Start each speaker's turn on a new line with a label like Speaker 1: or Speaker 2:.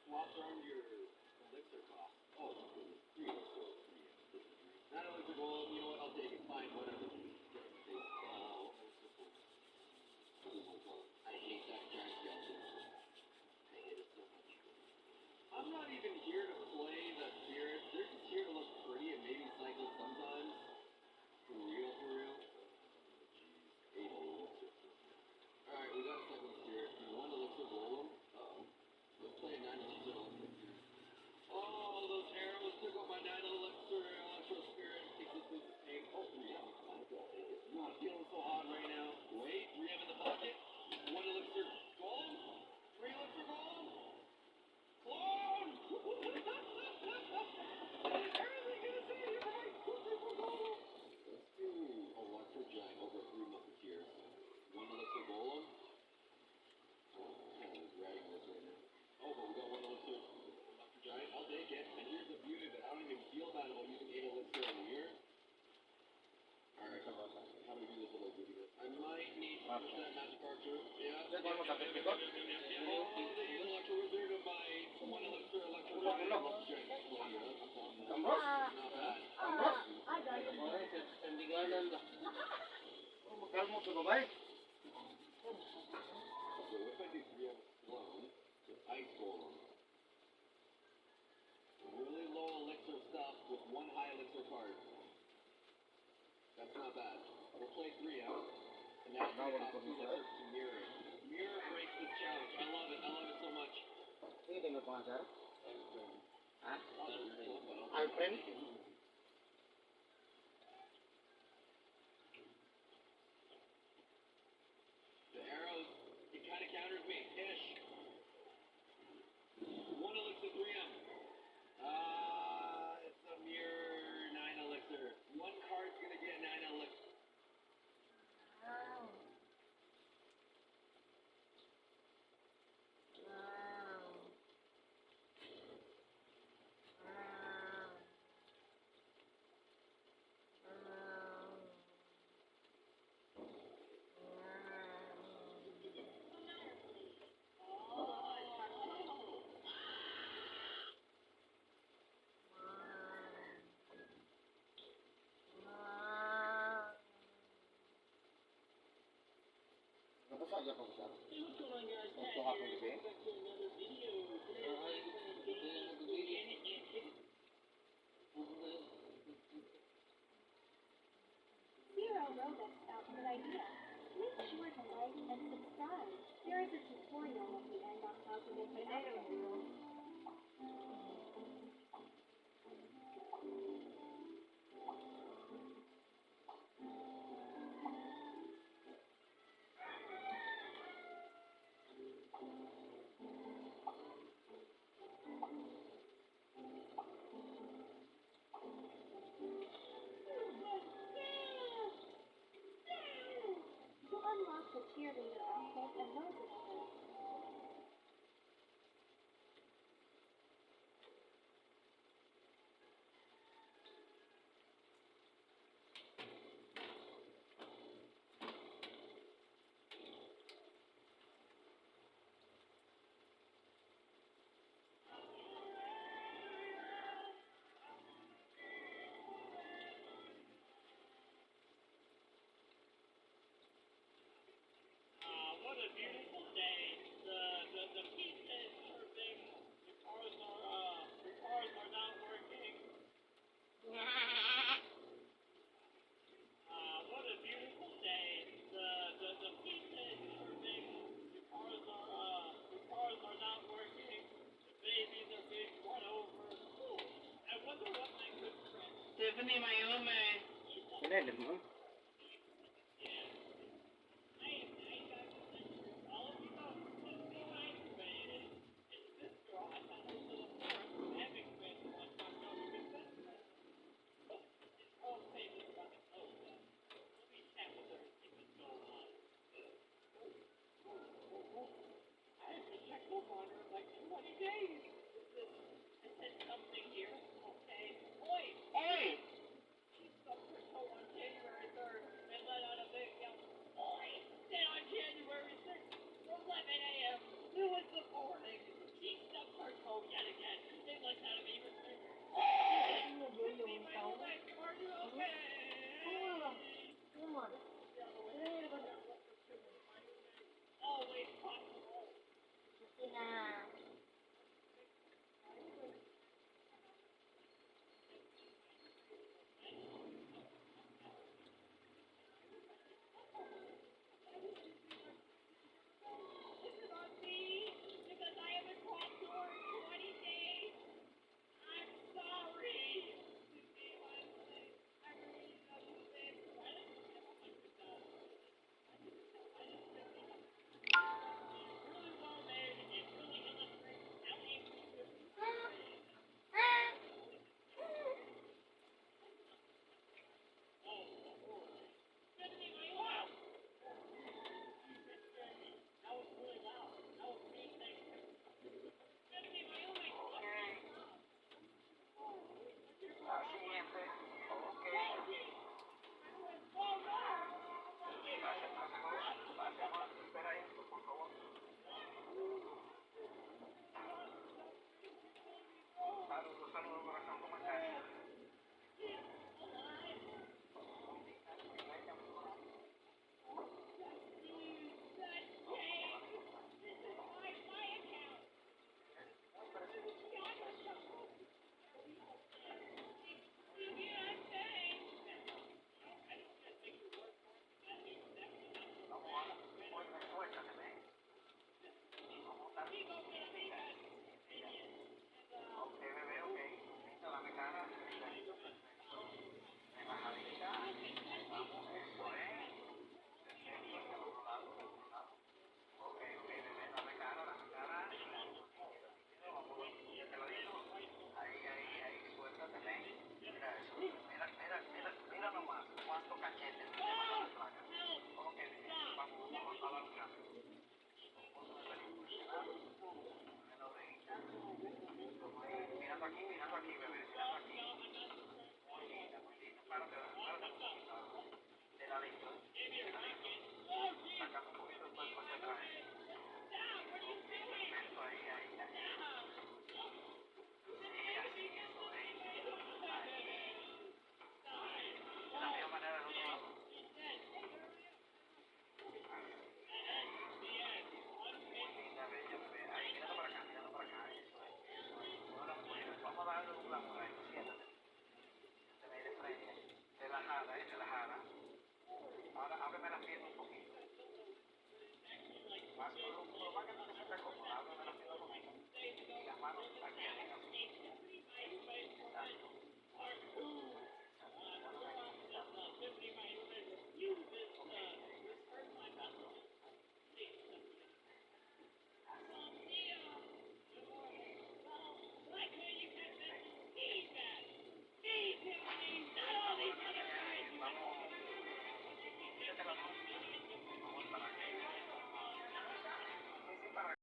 Speaker 1: Swaps around your elixir cost. Oh my goodness, three elixir, three. Nine elixir gold. You know what? I'll take it. Fine, whatever. Elixir gold. Oh my God. I hate that giant skeleton. I hate it so much. I'm not even here to play the spirits. They're just here to look pretty and maybe cycle sometimes. For real, for real. Jeez. Eight elixir. Alright, we got a second spirit. One elixir golem. Uh-oh. Let's play a 9 elixir elixir. Oh, those arrows took out my 9 elixir electro spirit. Takes this with the tank. Oh, 3M. I'll take it. Not feeling so hot right now. Wait, 3M in the pocket. One elixir golem. Three elixir golem. Clone! Everything gonna see here, right? Golem. Let's do Electro Giant over three Musketeers. One elixir golem. Oh, I'm kind of regretting this right now. Oh, but we got one elixir Electro Giant. I'll take it. And here's the beauty of it. I don't even feel bad about using eight elixir in the year. Alright, how do we do this without doing this? I might need to push that magic archer. Yeah.
Speaker 2: Sir, kung masakit likod?
Speaker 1: Oh, they use Electro Wizard of my one elixir Electro Giant. Giant Slayer.
Speaker 2: Ambros?
Speaker 1: Not bad.
Speaker 2: Ambros?
Speaker 3: I got it.
Speaker 2: Okay, sa sandiganan ba? Oh, magkalmo ka babay?
Speaker 1: So what if I do 3M clone with Ice Golem? Really low elixir stuff with one high elixir card. That's not bad. We'll play 3M. And now it's
Speaker 2: Now
Speaker 1: gonna
Speaker 2: we're
Speaker 1: cost two
Speaker 2: going to
Speaker 1: elixir to mirror it. Mirror breaks this challenge. I love it. I love it so much.
Speaker 2: Sige, tingnan pa nga, sir. Ha?
Speaker 1: I'll just flip it.
Speaker 2: Alfred?
Speaker 1: The arrows, it kind of counters me. Ish. One elixir, 3M. Ah, it's a mirror nine elixir. One card's gonna get nine elixir.
Speaker 3: Wow. Wow. Wow. Wow. Wow. Wow.
Speaker 2: Nabasa dyan ko, sir.
Speaker 4: Hey, what's going on, guys?
Speaker 2: Ito
Speaker 4: Pat
Speaker 2: hapon
Speaker 4: here.
Speaker 2: gabi.
Speaker 4: Welcome back to another video. Today we're playing a game in and hidden.
Speaker 3: Zero Robux output idea. Make sure to like and subscribe. There is a tutorial at the end on how to make the outfit. To unlock the cheerleader outfit and Roses skin.
Speaker 4: Ah, what a beautiful day. The pizza is perfect. The cars are not working. Ah, what a beautiful day. The pizza is perfect. The cars are not working. The babies are being run over. Ooh, I wonder what my good friend
Speaker 5: Tiffany, Mayome.
Speaker 2: Pinailim mo?
Speaker 4: Yeah. I am 95% sure all of you know who my friend is. It's this girl I found in the forest having been one October best friend. Oh, this whole page is about to close up. Let me chat with her and see what's going on. Oh. I haven't checked up on her in like 20 days. Is this, I said something here. Okay. Oi!
Speaker 5: Oy!
Speaker 4: She stubbed her toe on January 3rd and let out a big yell, "Oi!" Then on January 6th, 11 a.m., it was the morning, she stubbed her toe.
Speaker 5: Kasi na.
Speaker 4: This is on me because I haven't talked to her in 20 days. I'm sorry.
Speaker 2: La siguiente. Ok. Gracias, pase, pase, espera ahí, por favor. Saludos, saludos, corazón, ¿cómo estás? Muy linda, muy bella, muy bonita. Muy preciosa, muy preciosa. Vamos a, oye, suéltate, ven. Vamos a mira, mira. Ok, bebé, ok. Listo, dame cara. Perfecto. Relajadita. Vamos, eso es. Perfecto, hacia el otro lado, al otro lado. Ok, bebé, dame cara, dame cara. Miedo, vamos, de este ladito. Ahí, ahí, ahí, suéltate, ven. Mira eso. Mira, mira, mira, mira nomás cuánto cachete te lleva la placa. Ok, bebé, vamos, vamos a dar un cambio. Vamos a ver la orejita. Ahí, mirando aquí, bebé, mirando aquí. Muy linda, muy linda. Párate, párate un poquito. De ladito, de ladito. Sacando un poquito el cuerpo hacia atrás. Ok, perfecto, ahí, ahí, ahí. Sí, así, eso es. Ahí. De la misma manera del otro lado. Muy linda, bella, bebé. Ahí, mirando para acá. Eso es, eso es. Ahora, bueno, vamos a darle un glamour ahí. Siéntate. Siéntate ahí de frente. Relajada, relajada. Ahora ábreme la pierna un poquito. Más, lo más que tú te sientas cómodo.